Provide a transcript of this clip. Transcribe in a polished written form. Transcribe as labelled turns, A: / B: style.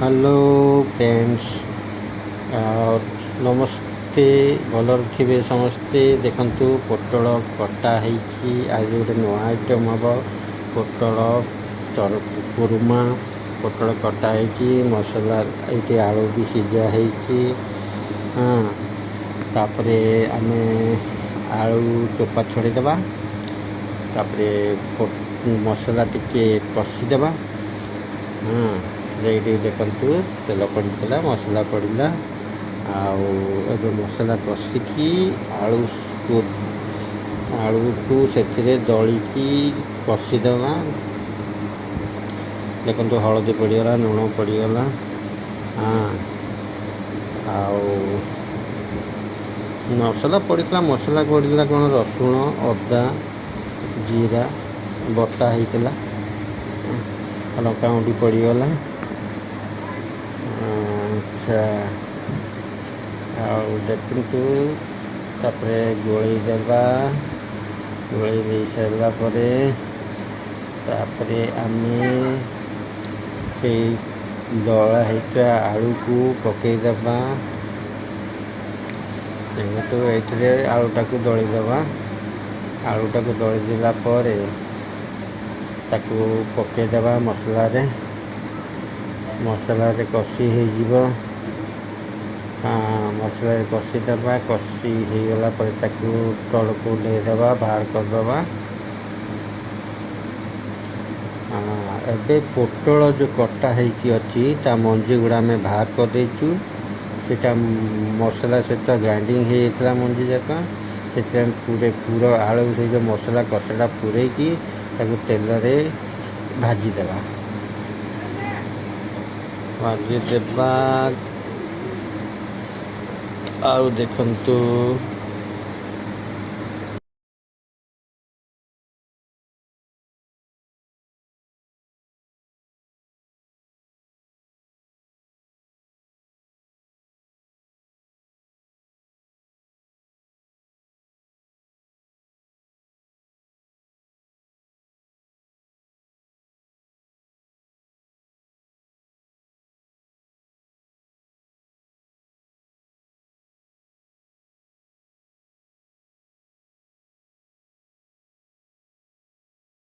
A: Hello friends, ଆଉ ନମସ୍ତେ। ଭଲରେ ଥିବେ ସମସ୍ତେ। ଦେଖନ୍ତୁ, ପୋଟଳ କଟା ହେଇଛି। ଆଜି ଗୋଟେ ନୂଆ ଆଇଟମ୍ ହେବ, ପୋଟଳ କୁରୁମା। ପୋଟଳ କଟା ହେଇଛି, ମସଲା ଏଇଠି, ଆଳୁ ବି ସିଝା ହେଇଛି। ହଁ, ତାପରେ ଆମେ ଆଳୁ ଚୋପା ଛଡ଼େଇଦେବା। ତାପରେ ମସଲା ଟିକେ କଷିଦେବା। ହଁ, ଏଇଠି ଦେଖନ୍ତୁ, ତେଲ ପଡ଼ିଥିଲା, ମସଲା ପଡ଼ିଲା। ଆଉ ଏବେ ମସଲା କଷିକି ଆଳୁକୁ ସେଥିରେ ଦଳିକି କଷିଦେବା। ଦେଖନ୍ତୁ, ହଳଦୀ ପଡ଼ିଗଲା, ଲୁଣ ପଡ଼ିଗଲା। ହଁ, ଆଉ ମସଲା ପଡ଼ିଥିଲା। ମସଲା ପଡ଼ିଥିଲା କ'ଣ? ରସୁଣ, ଅଦା, ଜିରା ବଟା ହେଇଥିଲା, ଲଙ୍କା ଗୁଣ୍ଡି ପଡ଼ିଗଲା। ଆଚ୍ଛା, ଆଉ ଦେଖନ୍ତୁ, ତାପରେ ଗୋଳେଇ ଦେବା। ଗୋଳେଇ ଦେଇ ସାରିଲା ପରେ ତାପରେ ଆମେ ସେଇ ଦଳା ହେଇଥିବା ଆଳୁକୁ ପକାଇଦେବା। ଦେଖନ୍ତୁ, ଏଇଥିରେ ଆଳୁଟାକୁ ଦଳିଦେବା। ଆଳୁଟାକୁ ଦଳିଦେଲା ପରେ ତାକୁ ପକାଇଦେବା ମସଲାରେ। ମସଲାରେ କଷି ହେଇଯିବ। ମସଲାରେ କଷିଦେବା। କଷି ହେଇଗଲା ପରେ ତାକୁ ତଳକୁ ଓହ୍ଲେଇଦେବା, ବାହାର କରିଦେବା। ଏବେ ପୋଟଳ ଯେଉଁ କଟା ହେଇକି ଅଛି, ତା ମଞ୍ଜି ଗୁଡ଼ା ଆମେ ବାହାର କରିଦେଇଛୁ। ସେଇଟା ମସଲା ସହିତ ଗ୍ରାଇଣ୍ଡିଙ୍ଗ ହେଇଯାଇଥିଲା ମଞ୍ଜି ଯାକ। ସେଥିରେ ଆମେ ପୁର ଆଳୁ, ସେଇ ଯେଉଁ ମସଲା କଷାଟା ପୂରେଇକି ତାକୁ ତେଲରେ ଭାଜିଦେବା, ଭାଜିଦେବା। ଆଉ ଦେଖନ୍ତୁ,